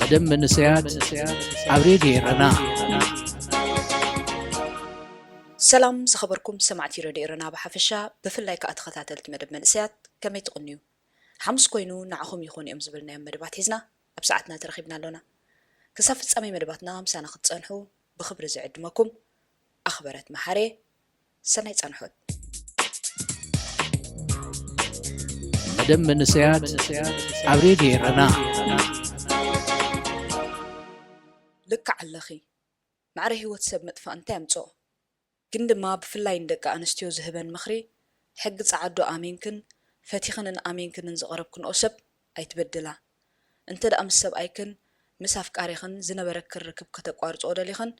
መደብ መንእሰያት ኣብ ሬድዮ ኤረና። ሰላም ዝኸበርኩም ሰማዕቲ ሬድዮ ኤረና ብሓፈሻ፣ ብፍላይ ከኣ ተኸታተልቲ መደብ መንእሰያት፣ ከመይ ትቕንዩ? ሓሙስ ኮይኑ ንዓኹም ይኾኑ እዮም ዝብልናዮም መደባት ሒዝና ኣብ ሰዓትና ተረኺብና ኣሎና። ክሳብ ፍጻሜ መደባትና ምሳና ክትጸንሑ ብኽብሪ ዝዕድመኩም ኣኽበረት መሓሬ። ሰናይ ጻንሖት። መደብ መንእሰያት ኣብ ሬድዮ ኤረና። ልክዕ ኣለኺ። ማዕረ ህይወት ሰብ ምጥፋእ እንታይ ኣምጽኦ? ግን ድማ ብፍላይ ንደቂ ኣንስትዮ ዝህበን ምኽሪ፣ ሕጊ ጸዓዱ ኣሚንክን ፈቲኽንን ኣሚንክንን ዝቐረብክንኦ ሰብ ኣይትበድላ። እንተ ደኣ ምስ ሰብኣይክን ምስ ኣፍቃሪኽን ዝነበረክን ርክብ ከተቋርጽኦ ደሊኽን፣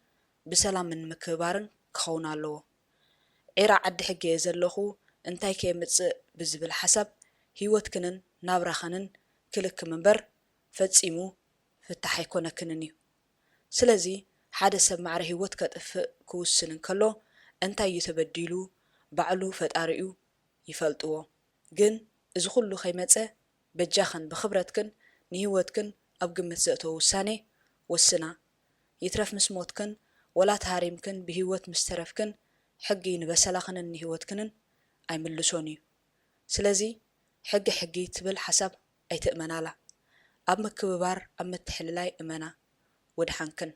ብሰላምን ምክብባርን ክኸውን ኣለዎ። ዒራ ዓዲ ሕጊ እየ ዘለኹ፣ እንታይ ከየምጽእ ብዝብል ሓሳብ ህይወትክንን ናብራኽንን ክልክም እምበር ፈጺሙ ፍታሕ ኣይኮነክንን እዩ። ስለዚ ሓደ ሰብ ማዕረ ህይወት ከጥፍእ ክውስን እንከሎ እንታይ እዩ ተበዲሉ ባዕሉ ፈጣሪኡ ይፈልጥዎ። ግን እዚ ኩሉ ከይመጸ በጃኽን ብኽብረትክን ንህይወትክን ኣብ ግምት ዘእተወ ውሳኔ ወስና። ይትረፍ ምስ ሞትክን ወላ ተሃሪምክን ብህይወት ምስ ተረፍክን ሕጊ ንበሰላኽንን ንህይወትክንን ኣይምልሶን እዩ። ስለዚ ሕጊ ሕጊ ትብል ሓሳብ ኣይትእመናላ። ኣብ ምክብባር ኣብ ምትሕልላይ እመና። ወድሓንክን።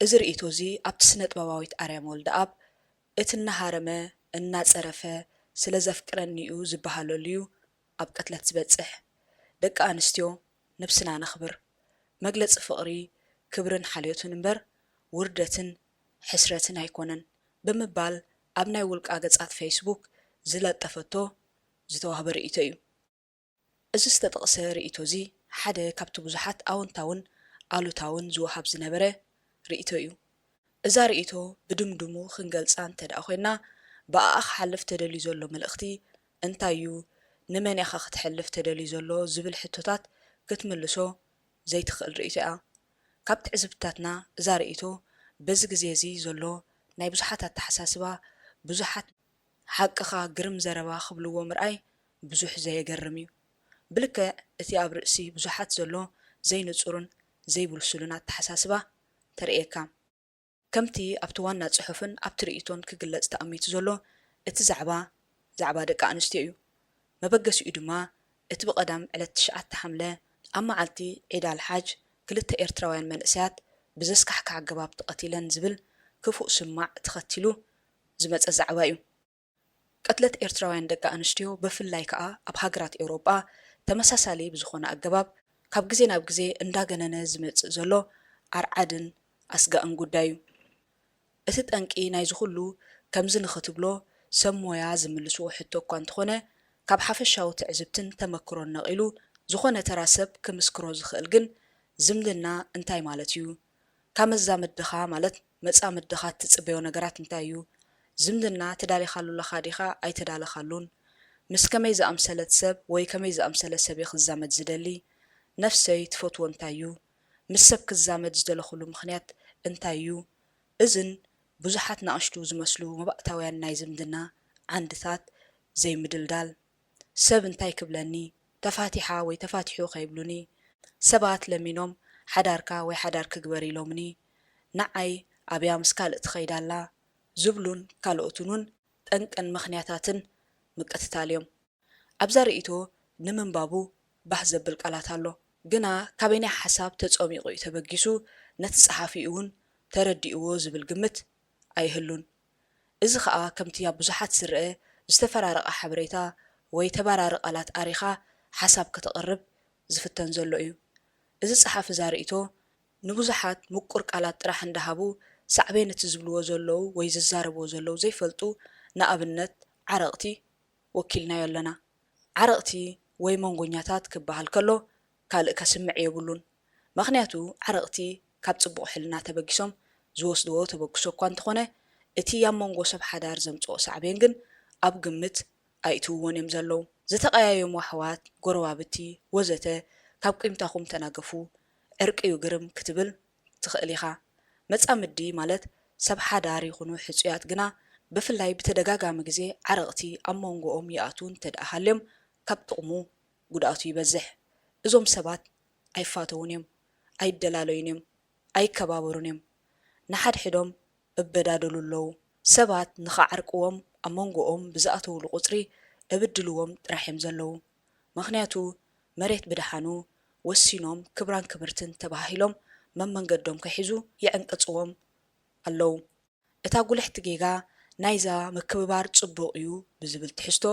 እዚ ርእይቶ እዚ ኣብቲ ስነ-ጥበባዊት ኣርያም ወልደኣብ እቲ እናሃረመ እናጸረፈ ስለ ዘፍቅረኒ እዩ ዝበሃለሉ እዩ ኣብ ቅትለት ዝበጽሕ። ደቂ ኣንስትዮ ነብስና ነኽብር። መግለጺ ፍቕሪ ክብርን ሓልዮትን እምበር ውርደትን ሕስረትን ኣይኮነን ብምባል ኣብ ናይ ውልቃ ገጻት ፌስቡክ ዝለጠፈቶ ዝተዋህበ ርእይቶ እዩ። እዚ ዝተጠቕሰ ርእይቶ እዚ ሓደ ካብቲ ብዙሓት ኣወንታውን ኣሉታውን ዝወሃብ ዝነበረ ርእይቶ እዩ። እዛ ርእይቶ ብድምድሙ ክንገልጻ እንተ ደኣ ኮይና፣ ብኣኣ ክሓልፍ ተደልዩ ዘሎ መልእኽቲ እንታይ እዩ? ንመን ኢኻ ክተሕልፍ ተደልዩ ዘሎ? ዝብል ሕቶታት ክትምልሶ ዘይትኽእል ርእይቶ እያ። ካብ ትዕዝብትታትና እዛ ርእይቶ በዚ ግዜ እዚ ዘሎ ናይ ብዙሓት ኣተሓሳስባ ብዙሓት ሓቅኻ ግርም ዘረባ ክብልዎ ምርኣይ ብዙሕ ዘየገርም እዩ። ብልክዕ እቲ ኣብ ርእሲ ብዙሓት ዘሎ ዘይንጹርን ዘይብልሱልን ኣተሓሳስባ ተርእየካ። ከምቲ ኣብቲ ዋና ጽሑፍን ኣብቲ ርእይቶን ክግለጽ ተኣሚቱ ዘሎ፣ እቲ ዛዕባ፣ ዛዕባ ደቂ ኣንስትዮ እዩ። መበገሲኡ ድማ እቲ ብቐዳም ዕለት ትሽዓተ ሓምለ ኣብ መዓልቲ ዒድ ኣልሓጅ ክልተ ኤርትራውያን መንእሰያት ብዘስካሕክሕ ኣገባብ ተቐቲለን ዝብል ክፉእ ስማዕ ተኸቲሉ ዝመጸ ዛዕባ እዩ። ቅትለት ኤርትራውያን ደቂ ኣንስትዮ ብፍላይ ከኣ ኣብ ሃገራት ኤውሮጳ ተመሳሳሊ ብዝኾነ ኣገባብ ካብ ግዜ ናብ ግዜ እንዳገነነ ዝመጽእ ዘሎ ኣርዓድን ኣስጋእን ጉዳይ እዩ። እቲ ጠንቂ ናይዚ ኩሉ ከምዚ ንኽትብሎ ሰብ ሞያ ዝምልስዎ ሕቶ እኳ እንተኾነ፣ ካብ ሓፈሻዊ ትዕዝብትን ተመክሮን ነቒሉ ዝኾነ ተራ ሰብ ክምስክሮ ዝኽእል ግን ዝምድና እንታይ ማለት እዩ? ካብ መዛምድኻ ማለት መጻምድኻ እትጽበዮ ነገራት እንታይ እዩ? ዝምድና ተዳሊኻሉ ኣለኻ ዲኻ ኣይተዳለኻሉን? ምስ ከመይ ዝኣምሰለት ሰብ ወይ ከመይ ዝኣምሰለ ሰብ እየ ክዛመድ ዝደሊ? ነፍሰይ ትፈትዎ እንታይ እዩ? ምስ ሰብ ክዛመድ ዝደለኹሉ ምኽንያት እንታይ እዩ? እዝን ብዙሓት ንኣሽቱ ዝመስሉ መባእታውያን ናይ ዝምድና ዓንድታት ዘይምድልዳል። ሰብ እንታይ ክብለኒ? ተፋቲሓ ወይ ተፋቲሑ ከይብሉኒ? ሰባት ለሚኖም ሓዳርካ ወይ ሓዳርኪ ግበሪ ኢሎምኒ? ንዓይ ኣብያ ምስ ካልእ ትኸይድ ኣላ? ዝብሉን ካልኦትን እውን ጠንቅን ምኽንያታትን ምቅትታል እዮም። ኣብዛ ርእይቶ ንምንባቡ ባህ ዘብል ቃላት ኣሎ። ግና ካበየናይ ሓሳብ ተጸሚቑ እዩ ተበጊሱ ነቲ ጸሓፊኡ እውን ተረዲእዎ ዝብል ግምት ኣይህሉን። እዚ ኸኣ ከምቲ ኣብ ብዙሓት ዝረኣ ዝተፈራረቐ ሓበሬታ ወይ ተባራሪ ቃላት ኣሪኻ ሓሳብ ከተቕርብ ዝፍተን ዘሎ እዩ። እዚ ጸሓፊ እዛ ርእይቶ ንብዙሓት ምቁር ቃላት ጥራሕ እንዳሃቡ ሳዕቤን እቲ ዝብልዎ ዘለዉ ወይ ዝዛረብዎ ዘለዉ ዘይፈልጡ ንኣብነት ዓረቕቲ ወኪልናዮ ኣለና። ዓረቕቲ ወይ መንጎኛታት ክበሃል ከሎ ካልእ ከስምዕ የብሉን። ምኽንያቱ ዓረቕቲ ካብ ጽቡቕ ሕልና ተበጊሶም ዝወስድዎ ተበግሶ እኳ እንተኾነ እቲ ኣብ መንጎ ሰብ ሓዳር ዘምጽኦ ሳዕቤን ግን ኣብ ግምት ኣይእትውዎን እዮም ዘለዉ። ዝተቐያየሙ ኣሕዋት፣ ጎረባብቲ፣ ወዘተ ካብ ቂምታኹም ተናገፉ፣ ዕርቂ እዩ ግርም ክትብል ትኽእል ኢኻ። መጻምዲ ማለት ሰብ ሓዳር ይኹኑ ሕጹያት ግና ብፍላይ ብተደጋጋሚ ግዜ ዓረቕቲ ኣብ መንጎኦም ይኣትዉ እንተደኣ ሃልዮም ካብ ጥቕሙ ጉድኣቱ ይበዝሕ። እዞም ሰባት ኣይፋተዉን እዮም። ኣይደላለዩን እዮም፣ ኣይከባበሩን እዮም። ንሓድሕዶም እበዳደሉ ኣለዉ። ሰባት ንኸዓርቅዎም ኣብ መንጎኦም ብዝኣተውሉ ቁጽሪ እብድልዎም ጥራሕ እዮም ዘለዉ። ምኽንያቱ መሬት ብደሓኑ ወሲኖም ክብራን ክብርትን ተባሃሂሎም መመንገዶም ከሒዙ ይዕንቅጽዎም ኣለዉ። እታ ጉልሕቲ ጌጋ ናይዛ ምክብባር ጽቡቕ እዩ ብዝብል ትሕዝቶ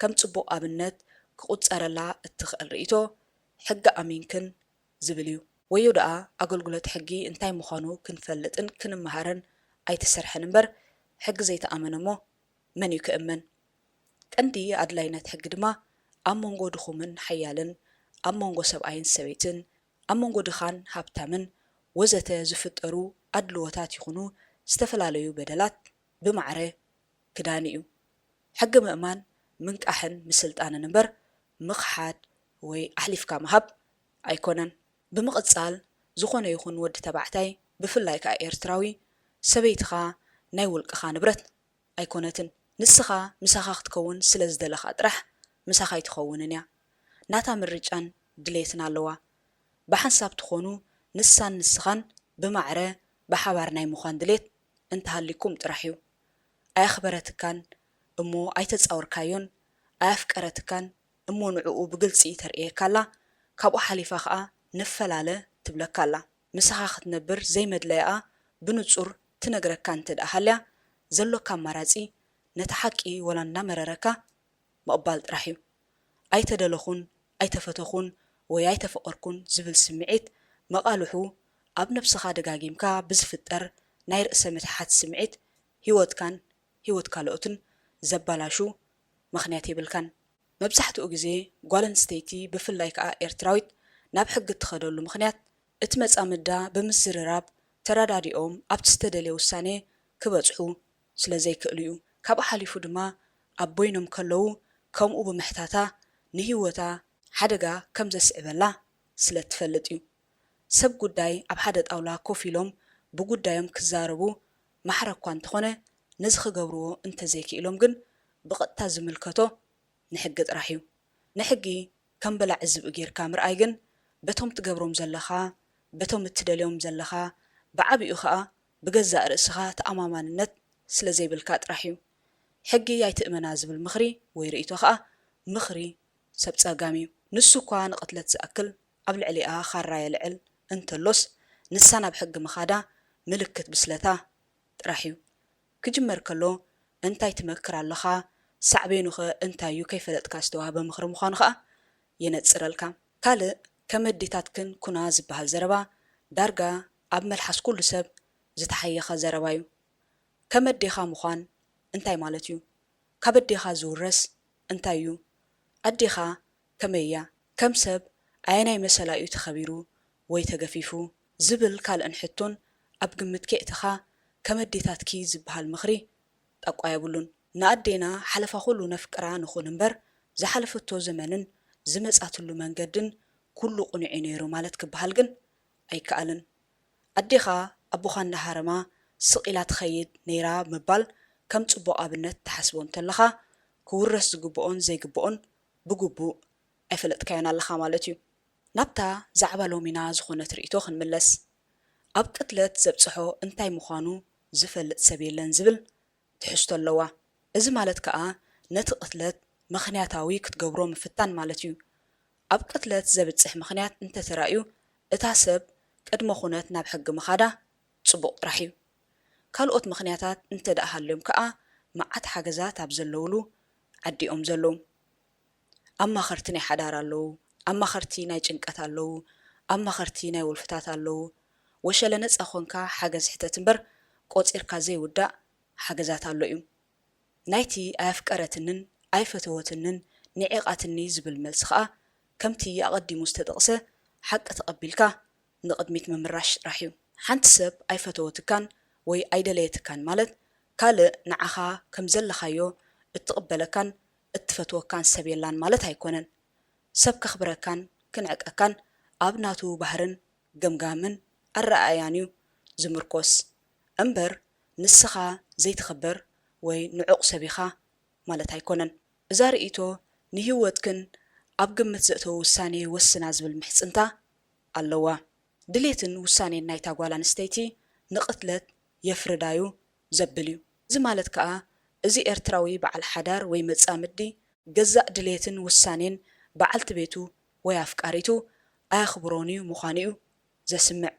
ከም ጽቡቕ ኣብነት ክቑጸረላ እትኽእል ርእይቶ ሕጊ ኣሚንክን ዝብል እዩ። ወዮ ደኣ ኣገልግሎት ሕጊ እንታይ ምዃኑ ክንፈልጥን ክንመሃርን ኣይተሰርሐን እምበር ሕጊ ዘይተኣመነ እሞ መን እዩ ክእመን? ቀንዲ ኣድላይነት ሕጊ ድማ ኣብ መንጎ ድኹምን ሓያልን፣ ኣብ መንጎ ሰብኣይን ሰበይትን፣ ኣብ መንጎ ድኻን ሃብታምን ወዘተ ዝፍጠሩ ኣድልዎታት ይኹኑ ዝተፈላለዩ በደላት ብማዕረ ክዳን እዩ። ሕጊ ምእማን ምንቃሕን ምስልጣንን እምበር ምኽሓድ ወይ ኣሕሊፍካ ምሃብ ኣይኮነን። ብምቕጻል ዝኾነ ይኹን ወዲ ተባዕታይ ብፍላይ ከኣ ኤርትራዊ ሰበይትኻ ናይ ውልቅኻ ንብረት ኣይኮነትን። ንስኻ ምሳኻ ክትከውን ስለ ዝደለኻ ጥራሕ ምሳኻ ኣይትኸውንን እያ። ናታ ምርጫን ድሌትን ኣለዋ። ብሓንሳብ ትኾኑ ንሳን ንስኻን ብማዕረ ብሓባር ናይ ምዃን ድሌት እንተሃልይኩም ጥራሕ እዩ። ኣየኽበረትካን እሞ ኣይተጻወርካዮን፣ ኣየፍቀረትካን እሞ ንዕኡ ብግልጺ ተርእየካ ኣላ፣ ካብኡ ሓሊፋ ከኣ ንፈላለ ትብለካ ኣላ። ምሳኻ ክትነብር ዘይመድለያኣ ብንጹር ትነግረካ እንተ ደኣ ሃልያ፣ ዘሎካ ኣማራጺ ነቲ ሓቂ ወላ እናመረረካ ምቕባል ጥራሕ እዩ። ኣይተደለኹን፣ ኣይተፈተኹን ወይ ኣይተፈቐርኩን ዝብል ስምዒት መቓልሑ ኣብ ነብስኻ ደጋጊምካ ብዝፍጠር ናይ ርእሰ ምትሓት ስምዒት ህይወትካን ህይወት ካልኦትን ዘባላሹ ምኽንያት የብልካን። መብዛሕትኡ ግዜ ጓል ኣንስተይቲ ብፍላይ ከኣ ኤርትራዊት ናብ ሕጊ እትኸደሉ ምኽንያት እቲ መጻምዳ ብምዝርራብ ተረዳዲኦም ኣብቲ ዝተደልየ ውሳኔ ክበጽሑ ስለ ዘይክእሉ እዩ። ካብኡ ሓሊፉ ድማ ኣብ በይኖም ከለዉ ከምኡ ብምሕታታ ንህይወታ ሓደጋ ከም ዘስዕበላ ስለ እትፈልጥ እዩ። ሰብ ጉዳይ ኣብ ሓደ ጣውላ ኮፍ ኢሎም ብጉዳዮም ክዛረቡ ማሕረ እኳ እንተኾነ ነዚ ክገብርዎ እንተዘይክኢሎም ግን ብቐጥታ ዝምልከቶ ንሕጊ ጥራሕ እዩ። ንሕጊ ከም በላዒ ዝብኢ ጌርካ ምርኣይ ግን በቶም ትገብሮም ዘለኻ፣ በቶም እትደልዮም ዘለኻ፣ ብዓቢኡ ኸኣ ብገዛእ ርእስኻ ተኣማማንነት ስለ ዘይብልካ ጥራሕ እዩ። ሕጊ ኣይትእመና ዝብል ምኽሪ ወይ ርእይቶ ኸኣ ምኽሪ ሰብ ጸጋም እዩ። ንሱ እኳ ንቕትለት ዝኣክል ኣብ ልዕሊኣ ኻራ የልዕል እንተሎስ ንሳ ናብ ሕጊ ምኻዳ ምልክት ብስለታ ጥራሕ እዩ። ክጅመር ከሎ እንታይ ትመክር ኣለኻ፣ ሳዕቤኑኸ እንታይ እዩ ከይፈለጥካ ዝተዋህበ ምኽሪ ምዃኑ ኸኣ የነጽረልካ። ካልእ ከም ኣዴታትክን ኩና ዝበሃል ዘረባ ዳርጋ ኣብ መልሓስ ኩሉ ሰብ ዝተሓየኸ ዘረባ እዩ። ከም ኣዴኻ ምዃን እንታይ ማለት እዩ? ካብ ኣዴኻ ዝውረስ እንታይ እዩ? ኣዴኻ ከመይ እያ? ከም ሰብ ኣየናይ መሰላ እዩ ተኸቢሩ ወይ ተገፊፉ? ዝብል ካልእን ሕቶን ኣብ ግምት ከየእተኻ ከም ኣዴታትኪ ዝበሃል ምኽሪ ጣቋ የብሉን። ንኣዴና ሓለፋ ኩሉ ነፍቅራ ንኹን እምበር ዝሓለፈቶ ዘመንን ዝመጻትሉ መንገድን ኩሉ ቅኑዕ እዩ ነይሩ ማለት ክበሃል ግን ኣይከኣልን። ኣዴኻ ኣቦኻ እንዳሃረማ ስቕ ኢላ ትኸይድ ነይራ ምባል ከም ጽቡቕ ኣብነት ትሓስቦ እንተለኻ ክውረስ ዝግብኦን ዘይግብኦን ብግቡእ ኣይፈለጥካዮን ኣለኻ ማለት እዩ። ናብታ ዛዕባ ሎሚና ዝኾነት ርእይቶ ክንምለስ። ኣብ ቅትለት ዘብጽሖ እንታይ ምዃኑ ዝፈልጥ ሰብ የለን ዝብል ትሕዝቶ ኣለዋ። እዚ ማለት ከኣ ነቲ ቅትለት ምኽንያታዊ ክትገብሮ ምፍታን ማለት እዩ። ኣብ ቅትለት ዘብጽሕ ምኽንያት እንተተራእዩ እታ ሰብ ቅድመ ኩነት ናብ ሕጊ ምኻዳ ጽቡቕ ጥራሕ እዩ። ካልኦት ምኽንያታት እንተ ደኣ ሃልዮም ከኣ መዓት ሓገዛት ኣብ ዘለውሉ ዓዲ እዮም ዘለዉ። ኣማኸርቲ ናይ ሓዳር ኣለዉ፣ ኣማኸርቲ ናይ ጭንቀት ኣለዉ፣ ኣማኸርቲ ናይ ወልፍታት ኣለዉ። ወሸለ ነጻ ኾንካ ሓገዝ ሕተት እምበር ቆጺርካ ዘይውዳእ ሓገዛት ኣሎ እዩ። ናይቲ ኣየፍቀረትንን ኣይፈተወትንን ንዒቓትኒ ዝብል መልሲ ኸኣ ከምቲ ኣቐዲሙ ዝተጠቕሰ ሓቂ ተቐቢልካ ንቕድሚት ምምራሽ ጥራሕ እዩ። ሓንቲ ሰብ ኣይፈተወትካን ወይ ኣይደለየትካን ማለት ካልእ ንዓኻ ከም ዘለኻዮ እትቕበለካን እትፈትወካን ሰብ የላን ማለት ኣይኮነን። ሰብ ከኽብረካን ክንዕቀካን ኣብ ናቱ ባህርን ገምጋምን ኣረኣእያን እዩ ዝምርኮስ እምበር ንስኻ ዘይትኽበር ወይ ንዑቕ ሰብ ኢኻ ማለት ኣይኮነን። እዛ ርእይቶ ንህይወትክን ኣብ ግምት ዘእተወ ውሳኔ ወስና ዝብል ምሕጽንታ ኣለዋ። ድሌትን ውሳኔን ናይታ ጓል ኣንስተይቲ ንቕትለት የፍርዳዩ ዘብል እዩ። እዚ ማለት ከኣ እዚ ኤርትራዊ በዓል ሓዳር ወይ መጻምዲ ገዛእ ድሌትን ውሳኔን በዓልቲ ቤቱ ወይ ኣፍቃሪቱ ኣየኽብሮን እዩ ምዃኑ እዩ ዘስምዕ።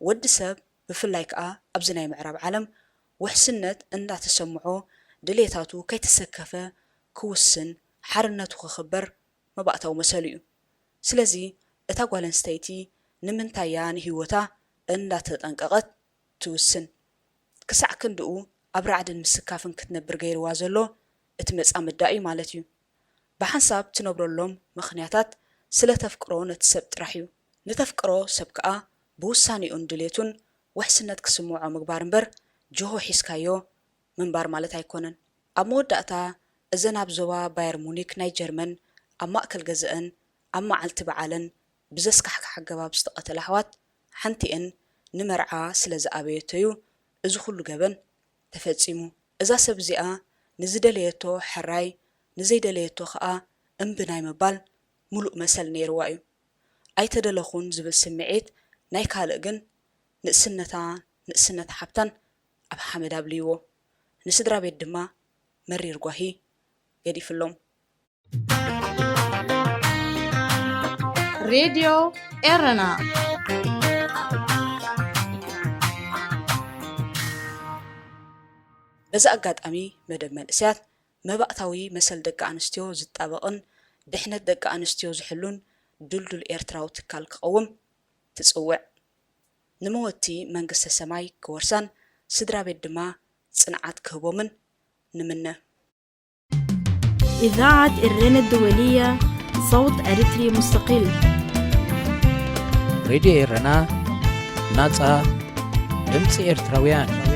ወዲ ሰብ ብፍላይ ከኣ ኣብዚ ናይ ምዕራብ ዓለም ውሕስነት እንዳተሰምዖ ድሌታቱ ከይተሰከፈ ክውስን ሓርነቱ ክኽበር መባእታዊ መሰሉ እዩ። ስለዚ እታ ጓል ኣንስተይቲ ንምንታይ እያ ንህይወታ እንዳተጠንቀቐት ትውስን? ክሳዕ ክንድኡ ኣብ ራዕድን ምስካፍን ክትነብር ገይርዋ ዘሎ እቲ መጻምዳ እዩ ማለት እዩ። ብሓንሳብ ትነብረሎም ምኽንያታት ስለ ተፍቅሮ ነቲ ሰብ ጥራሕ እዩ። ንተፍቅሮ ሰብ ከኣ ብውሳኔኡን ድሌቱን ውሕስነት ክስምዖ ምግባር እምበር ጅሆ ሒዝካዮ ምንባር ማለት ኣይኮነን። ኣብ መወዳእታ እዘን ኣብ ዞባ ባየር ሙኒክ ናይ ጀርመን ኣብ ማእከል ገዘአን ኣብ መዓልቲ በዓለን ብዘስካሕክሕ ኣገባብ ዝተቐተላ ኣሕዋት ሓንቲኤን ንመርዓ ስለ ዝኣበየቶ'ዩ እዚ ኩሉ ገበን ተፈጺሙ። እዛ ሰብ እዚኣ ንዝደለየቶ ሕራይ ንዘይደለየቶ ከኣ እምቢ ናይ ምባል ምሉእ መሰል ነይርዋ እዩ። ኣይተደለኹን ዝብል ስምዒት ናይ ካልእ ግን ንእስነታ ንእስነት ሓብታን ኣብ ሓመድ ኣብልይዎ። ንስድራ ቤት ድማ መሪር ጓሂ ገዲፍሎም። ሬድዮ ኤረና በዚ ኣጋጣሚ መደብ መንእሰያት መባእታዊ መሰል ደቂ ኣንስትዮ ዝጣበቕን ድሕነት ደቂ ኣንስትዮ ዝሕሉን ድልዱል ኤርትራዊ ትካል ክቐውም ትጽውዕ። ንመወቲ መንግስተ ሰማይ ክወርሳን ስድራ ቤት ድማ ጽንዓት ክህቦምን ንምነ። إذاعة إرنا الدولية، صوت أريتري مستقل. ሬድዮ ኤረና፣ ናጻ ድምጺ ኤርትራውያን።